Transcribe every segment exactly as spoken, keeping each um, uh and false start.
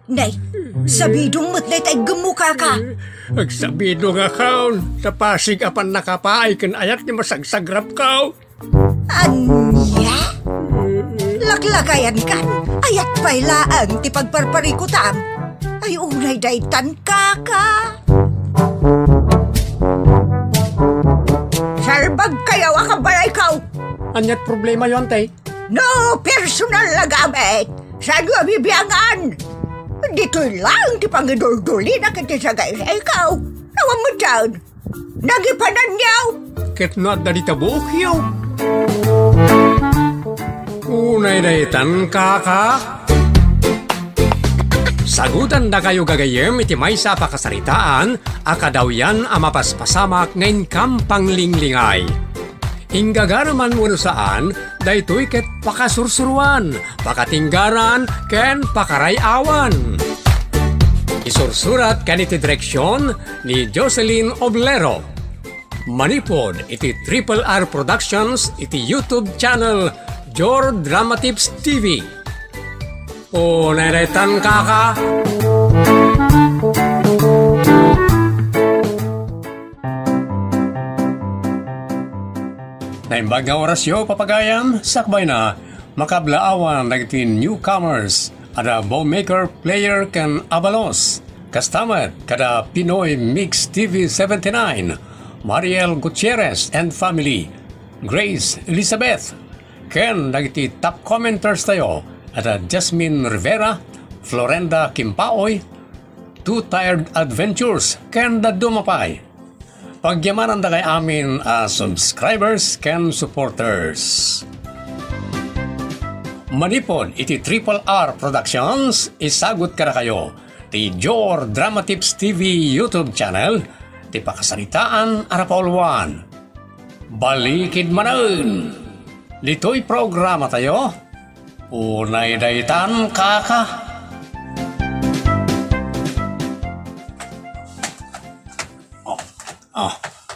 Nay, sabidong met dayta iggemmo, kaka. Agsabidongakon, ta pasig a pannakapaay ken ayat ti masagsagrapko. Ania? Laklakayankan, ayat pay laeng ti pagparparikutam. Ay, unay daytan, kaka. Salbagkayo a kabalayko. Aniat problemayo, ante? No personal a gamit, saanyo a bibiangan? Ditoy laeng ti pangiduldulina ken ti sagaysayko. Awan met dayta. Nagipananyo! Ket no adda dita buokyo. Unay daytan, kaka. Sagutandakayo gagayyem iti maysa a pakasaritaan a kadawyan a mapaspasamak nga inkam panglinglingay. Inggagaraman wenno saan, daytoy ket pakasursuroan, pakatinggaran, ken pakaray-awan. Isursurat ken iti direksion ni Jocelyn Oblero. Manipud iti Triple R Productions iti YouTube channel Jor Dramatips T V. Unay daytan, kaka. Naimbag nga orasyo, papagayam, sakbay na, makablaawan dagiti newcomers, ada Bowmaker Player ken Abalos, kasta met kada Pinoy Mix T V seventy-nine, Mariel Gutierrez and family, Grace Elizabeth, ken dagiti top commenters tayo, ada Jasmine Rivera, Florenda Kimpaoy, Two Tired Adventures, ken dadduma pay. Pagyamanandakay amin a subscribers ken supporters. Manipud iti Triple R Productions, isagut kadakayo ti Jor Dramatips T V YouTube channel, ti pakasaritaan a napauluan. Balikid manen! Ditoy programa tayo, unay daytan, kaka. Oh, oh.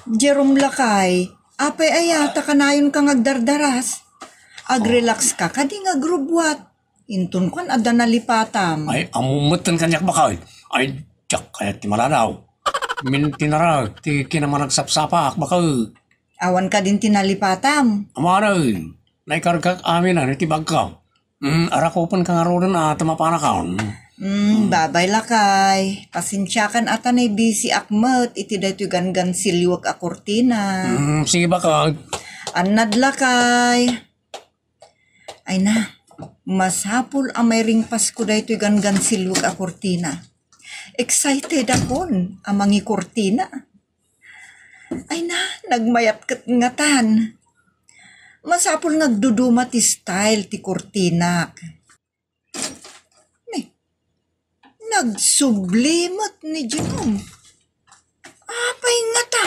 Jerome lakay, apay aya ta kanayon ka nga agdardaras? Agrelax ka kadi nga agrubbuat. Inton kuan adda nalipatam. Ay, ammom metten kaniak, bakay. Ay, diak kayat ti maladaw. Mintinarag ti kinamanagsapsapaak, bakay. Awan kadin ti nalipatam. Amanay, naikargak amin a iti bagko. Mm, arakupen ka ngaruden a ta mapanakon. Mm, babay lakay. Pasensiakan a ta naibisiak met iti daytoy gangansilyoek a kurtina. Mm, sige, bakay. Annad lakay. Ay na, masapul a mairingpasko daytoy gangansilyoek a kurtina. Excited akon a mangikurtina. Ay na, nagmayat ket ngatan. Masapul nga agduduma ti style ti kurtinak. Ni, nagsubli met ni Jerome. Apay ngata?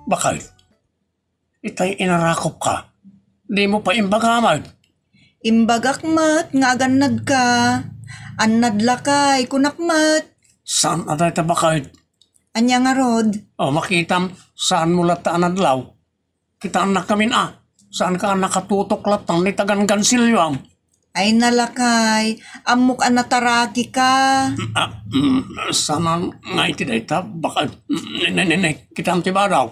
Bakay, itay inarakop ka. Di mo pa imbaga met. Imbagak met nga agannad ka. Annad lakay, kunak met. Saan a dayta, bakay? Ania ngarud? Oh, makitam, saan mo latta a nadlaw? Kitaannak kamin a. Saan ka a nakatutok latta ni tagan gansilyoam? Ay nalakay, ammok a nataraki ka. Ah, mm, saan nga iti dayta? Baka, mm, ne, ne, ne, ne, kitam ti badaw.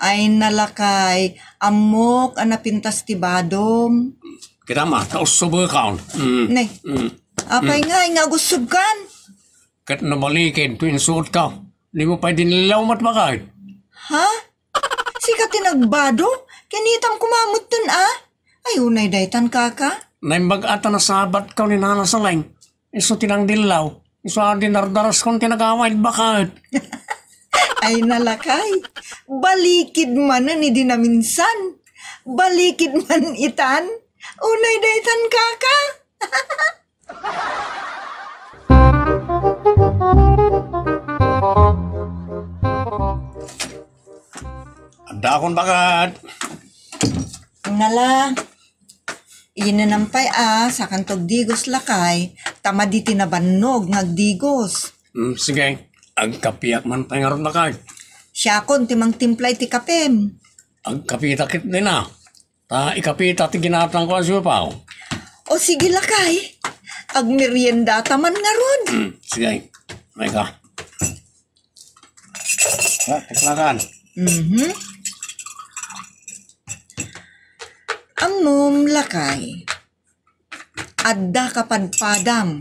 Ay nalakay, ammok a napintas ti badom. Kitam a, ta ussobekon. Mm. Ne. Mm. Apay nga, nga agussobkan? Ket no balikid to insuot ka, di mo pay dinlaw met bakay. Ha? Sika ti nagbado? Kinitam koma metten a? Ay, unay daytan, kaka. Naimbag a ta nasabat ka ni Nana Saleng. Isu ti nangdillaw. Isu a dinardaraskon ti nagawid baket. Ay, nalakay. Balikid manen idi naminsan. Balikid man itan. Unay daytan, kaka. Adda akon baket. Nala, inenam pay a, sakanto agdigos lakay, ta madi ti nabannog nga agdigos. Mm, sige, agkapiak man pay ngarud lakay. Siakon ti mangtimpla iti kapem. Agkapita ketdin a. Ta ikapita ti ginatangko a siopaw. O sige, lakay. Agmeriendata man ngarud. Hmm, sige. May ka. Ah, teklakan. Mhm. Ammom, lakay. Adda kapadpadam.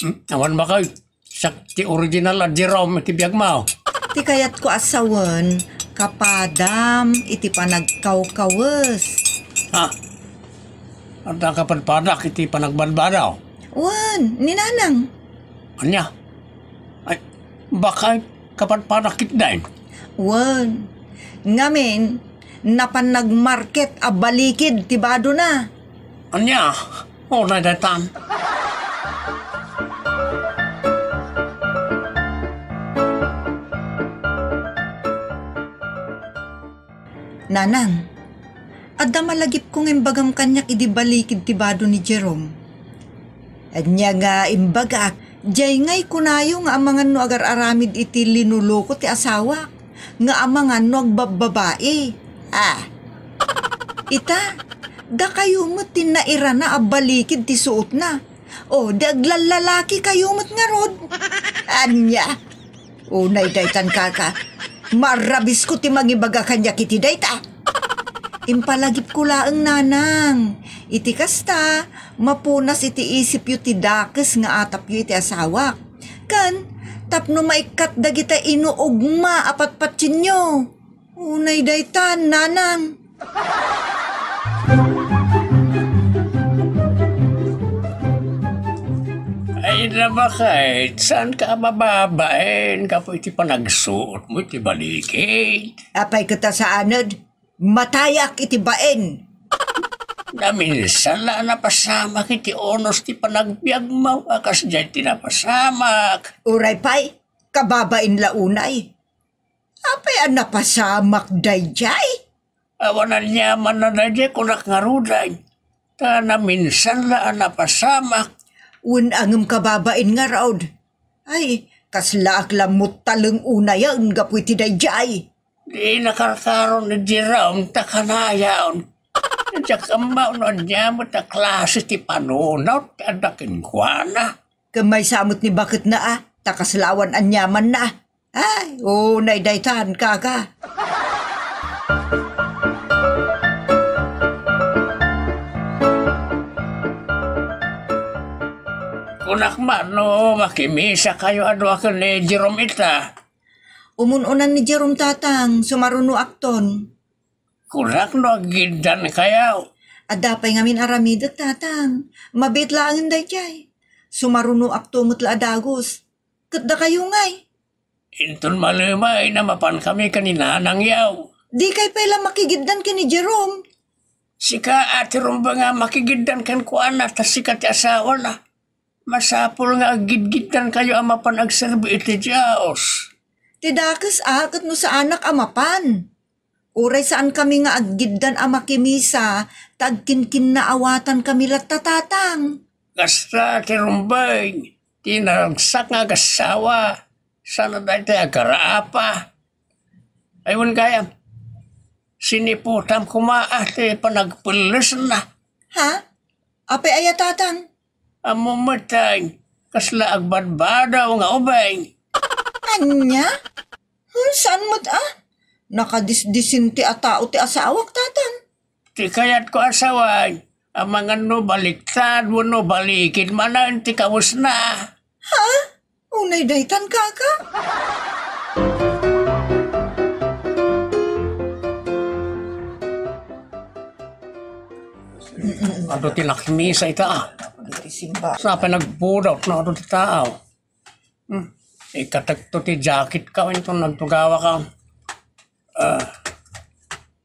Hmm, awan bakay. Siak ti original a Jerome iti biagmo. Ti kayatko a sawen, kapadam iti panagkawkawes. Ha? Adda kapadpadak iti panagbadbadaw? Wen, ni Nanang. Ania? Ay, bakay kapadpadak ketdin? Wen. Ngamin, napan nagmarket a balikid ti badona. Ania? Unay daytan. Nanang, adda malagipko nga imbagam kaniak idi balikid ti bado ni Jerome. Ania nga imbagak, diay ngay kunayo nga amangan no agar-aramid iti linuloko ti asawak, nga amangan no agbabbabai. Ah. Ita, dakayo met ti nairana a balikid ti suotna. O, di aglallalaki kayo met ngarud. Ania? Unay daytan, kaka. Marabisko ti mangibaga kaniak iti dayta. Impalagipko laeng, Nanang. Iti kasta, mapunas iti isipyo ti dakes nga atapyo iti asawak. Ken, tapno maikkat dagita inuugma a patpatienyo. Unay daytan, Nanang. Ay, nabakay, saanka a mababain gapu iti panagsuotmo iti balikid? Apay ket a saaned, matayak iti bain. Naminsan la a napasamak iti unos ti panagbiagmo a kasdiay ti napasamak. Uray pay, kababain la unay. Apay a napasamak daydiay? Awan aniamanna daydiay, kunak ngaruden. Ta naminsan la a napasamak. Wen a ngem kababain ngarud. Ay, kaslaak la met taleng unayen gapu iti daydiay. Di nakarkaro ni Jerome ta kanayon. Diak ammo no ania met a klase ti panunot ti adda kenkuana. Ken maysa met ni baketna a, ta kasla awan aniamanna. Ay, unay daytan, kaka. Kunak man no makimisa kayo a dua ken ni Jerome ita. Umun-unan ni Jerome, tatang, sumarunoakton. Kunak no aggiddan kayo. Adda pay ngamin aramidek, tatang. Mabiit laengen daydiay. Sumarunoakto met la a dagus. Ket dakayo ngay? Inton malemay, mapankami ken ni Nanang yaw. Dikay pay la makigiddan ken ni Jerome. Sika, Ate Rumba, nga makigiddan kenkuana, ta sika ti asawana. Masapul nga aggidgiddan kayo a mapan agserbi iti Dios. Ti dakes a ket no saanak a mapan. Uray saankami nga aggiddan a makimisa, ta agkinkinnaawatankami latta, tatang. Kasta ti rumbeng, ti naragsak nga agassawa, sana daytoy agaraapa. Ay, wen gayam, siniputam koma a ti panagpellesna. Ha? Apay aya, tatang? Ammom met, kasla agbadbadaw nga ubing. Ania? Hmm, saan met a? Nakadisdisinti a tao ti asawak, tatang. Ti kayatko a sawen, amangan no baliktad wenno balikid manen ti kawesna. Ha? Unay daytan, kaka? Adu ti nakimisa ita, a. Iti simba. Sa panagpudot no adu ti tao. Hmm. Ikatekto ti jacket ka, inton nagtugawaka. Ah,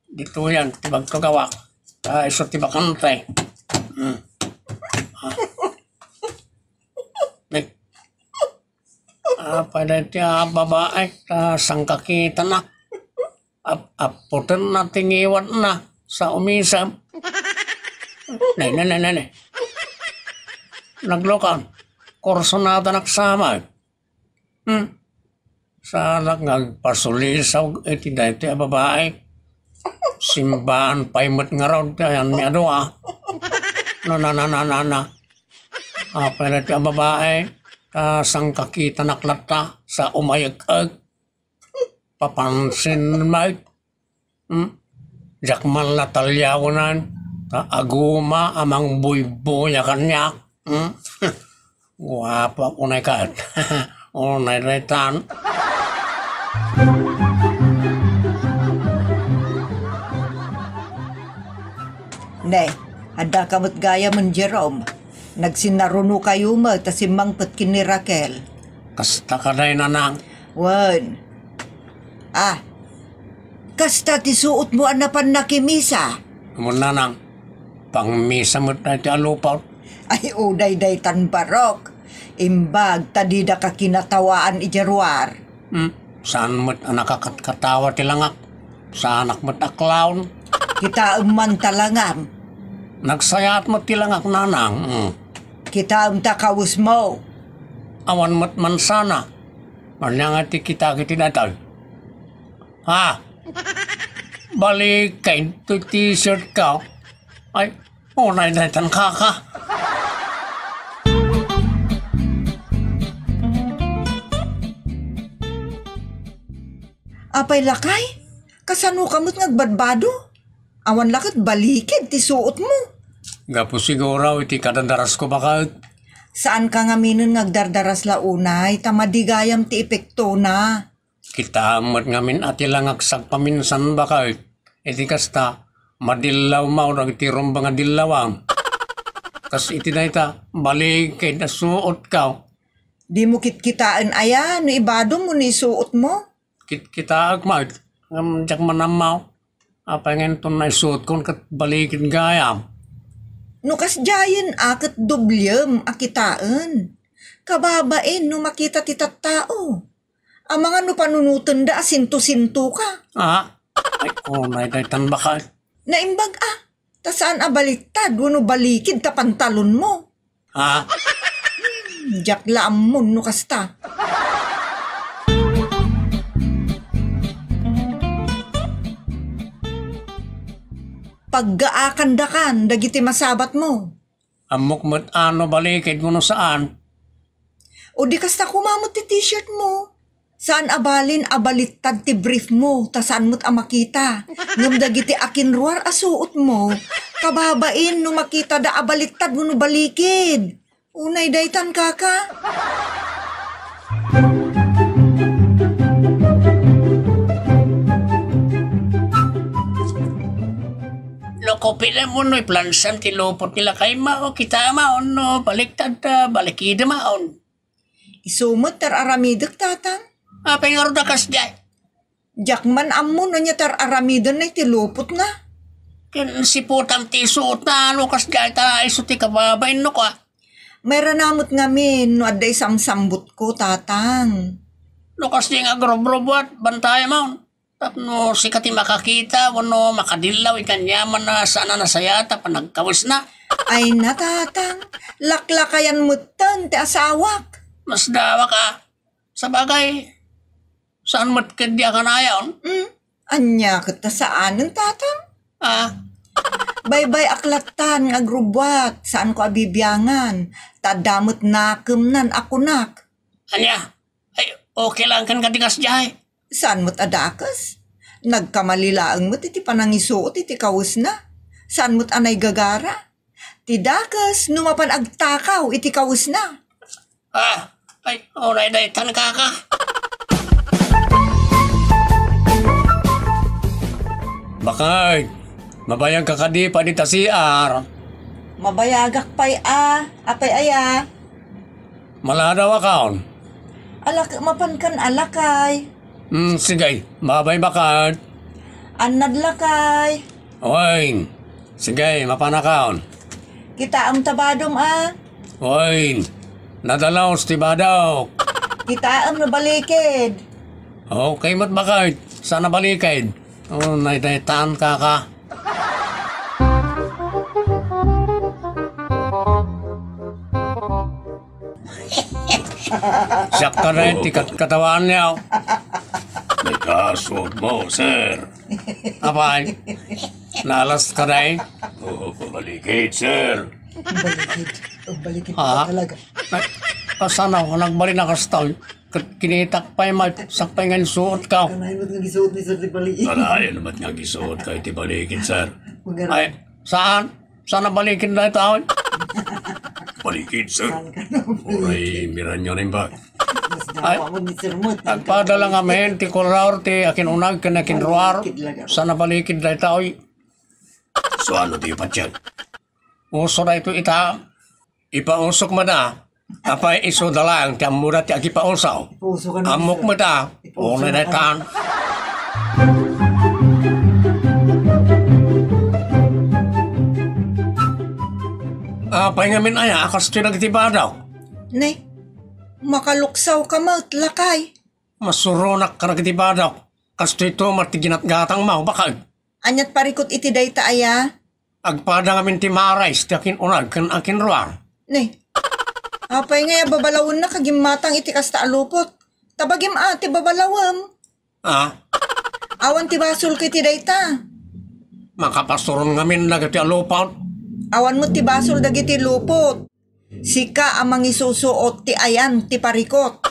ditoyan ti bagtugawak. Ah, isu ti bakante. Hmm. Ah. Ni-, ah, pada ti, ah, babae, ta sangkakitanak. Ap-, apputenna ti ngiwatna sa umisem. Ne, ne, ne, ne, ne. Naglukan. Kursunada naksamag. Hmm. Saanak nga agpasulisaw iti daytoy a babae. Simbaan pay met ngarud ti ayanmi a dua. Na, na, na, na, na, na. Apay la ti a babae, ta sangkakitanak latta, sa umayek-ek. Papansin met. Hmm? Diak man la taliawenan, ta aguma a mangbuybuya kaniak. Hmm? Guapo unay ket. Unay daytan. Ne, adda ka met gayam, Jerome. Nagsinnarunokayo met a simmangpet ken ni Raquel. Kasta kadi, Nanang? Wen. Ah, kasta ti suotmo a napan nakimisa? Ammon, Nanang, pangmisa met daytoy a lupot. Ay, uday daytan, barok. Imbag ta didaka kinatawaan idiay ruar. Hmm, saan met a nakakatkatawa ti langak? Saanak met a clown? Kitaem man ta langam. Nagsayaat met ti langak, Nanang. Hmm. Kitaem ta kawesmo. Awan met mansana. Ania nga ti kitak iti daytoy? Ha? Balikid ti t-shirt ko. Ay, unay daytan, kaka. Apay, lakay? Kasano ka met nga agbadbado? Awan la ket balikid ti suotmo. Gapu siguro iti kadardarasmo, baket. Saanka ngaminen nga agdardaras la unay, ta madi gayam ti epektona. Kitaem met ngamin a ti langak sagpaminsan, baket. Iti kasta, madillaw maon dagiti rumba nga dillawam. Kas iti dayta, balikid a suotko. Dimo kitkitaen aya no ibadom wenno isuotmo? Kitkitaek met, ngem diak man ammo. Apay nga inton naisuotkon ket balikid gayam? No kasdiayen a ket doblem a kitaen. Kababain no makita ti tattao. Amangan no panunotenda a sinto-sintoka. Ah? Ay, unay daytan, baket. Naimbag a. Ta saan a baliktad wenno balikid ta pantalonmo. Ha? Diak la ammon no kasta. Paggaakanda kan dagiti masabatmo. Ammok met a no balikid wenno saan. O di kasta koma met ti t-shirtmo. Saan a balin a baliktad ti briefmo, ta saan met a makita. Ngem dagiti akinruar a suotmo, kababain no makitada a baliktad wenno balikid. Unay daytan, kaka. No kupilem wenno iplansiam ti lupot ni lakaymo, o kitaem a, no baliktad ta balikidem a. Isu met ti ar-aramidek, tatang. Apay ngarud a kasdiay? Diak man ammo no ania ti ar-aramidenna iti lupotna. Ken siputam ti isuotna no kasdiay ta isu ti kababainno kua. Mairana met ngamin no adda isamsambutko, tatang. No kasdiay nga agrubrubbuat, bantayam on. Tapno sika ti makakita wenno makadillaw iti aniaman a saan a nasayaat a panagkawesna. Ay na, tatang, laklakayan metten ti asawak. Masdawak a. Sabagay, saan met ketdi a kanayon? Hmm? Ania ket ta saanen, tatang? Ah? Baybay-ak lattan nga agrubbuat, saanko a bibiangan, ta adda met nakemnan a kunak. Ania? Ay, okay lang ken kadi kasdiay. Saan met a dakes? Nagkamali laeng met iti panangisuot iti kawesna. Saan met a naigagara? Ti dakes no mapan agtakaw iti kawesna. Ah, ay, unay daytan, kaka. Baket, mabayagka kadi pay dita C R? Mabayagak pay a, apay aya? Maladaw a kaon. Alak-, mapankan a lakay. Hmm, sige, babay, baket. Annad lakay. Oy, sige, mapan a kaon. Kitaem ta badom a. Oy, nadalus ti badok. Kitaem no balikid. Okay met, baket, saan a balikid. Oh, naydaytan, kaka. Siak kadi ti katkatawaanyo. Nagkasuot mo, sir. Apay, Naalas ka na eh. Oo, balikid, sir. Balikid. Balikid Ha? Talaga. Ay, kasano? Nagbalik na kasta. Ket kinitak pay may sakpay nga insuot ka. Kanayon met nga gisuot ni Sir ti balikid. Kanayon met nga gisuot ka iti balikid, sir. Ay, saan? Saan a balikid dayta? Balikid, sir. Saan ka na? Uray, miranyo na yung ba? Ay, agpada lang amin ti kolor ti akin unag ken akin ruar. Balikid laga. Saan a balikid dayta, oy? So, ano ti patyan? Uso dayto ita. Ipausok man a. Apay isu da laeng ti ammoda ti agipausaw. Ipausok ka na, Ammok met a. Ipausok Unay na daytan. Apay ngamin aya, a kastoy dagiti badaw? Ne, makaluksaw ka met, lakay. Masuronak ka dagiti badaw. Kastoy to, mati ginatgatang mo, bakag. Anyat parikot iti dayta aya? Agpada ngamin ti marais ti akin unag ken akin ruar. Ne. Apay nga ya babalawenna ka gimmatang iti kasta a lupot? Tabagim a ti babalawem. Ah? Awan ti basol ket iti dayta. Makapasuron ngamin dagiti a lupot. Awan met ti basol dagiti lupot. Sika a mangisusuot ti ayan ti parikot.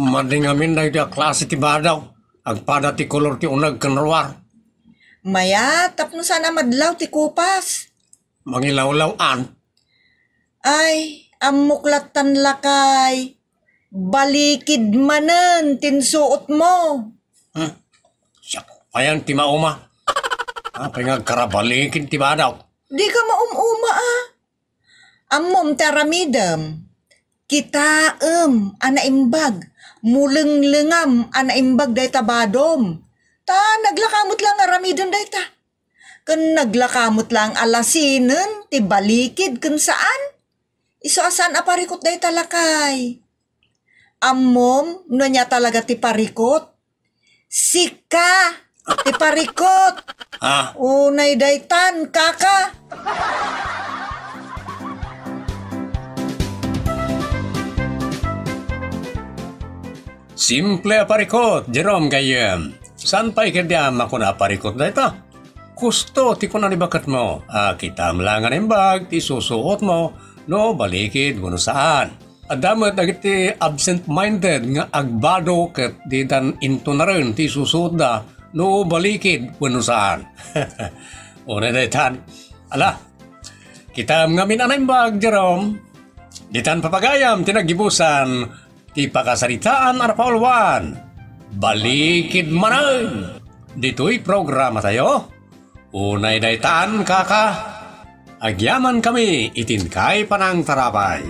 Madi ngamin dagiti a klase ti badaw. Agpada ti kolor ti uneg ken ruar. Maya, tapno saan a madlaw ti kupas. Mangilawlaw-an. Ay, ammok lattan lakay. Balikid manen ti insuot mo. Hmm? Siak, ayan ti mauma. Apay nga agkarabalikid ti badaw. Di ka maum-uma, ah. Ammom ti aramidem. Kitaem a naimbag, mulenglengam a naimbag dayta badom. Ta naglaka met laeng aramiden dayta. Ken naglaka met laeng a lasinen ti balikid ken saan. Isu a saan a parikot dayta lakay. Ammom no ania talaga ti parikot? Sika ti parikot. Ah. Unay daytan, kaka. Simple a parikot, Jerome gayyem. Saan pay ketdi a makuna a parikot dayta? Kusto ti kuna ni baketmo, a kitaem laeng a naimbag ti isusuotmo no balikid wenno saan. Adda met dagiti absent-minded nga agbado ket didan intunaren ti isusuotda no balikid wenno saan. Unay daytan. Ala, kitaem ngamin a naimbag, Jerome. Ditan papagayam ti naggibusan ti pakasaritaan a napauluan. Balikid manen! Ditoy programatayo, Unay daytan, kaka, agyamankami iti inkay panangtarabay.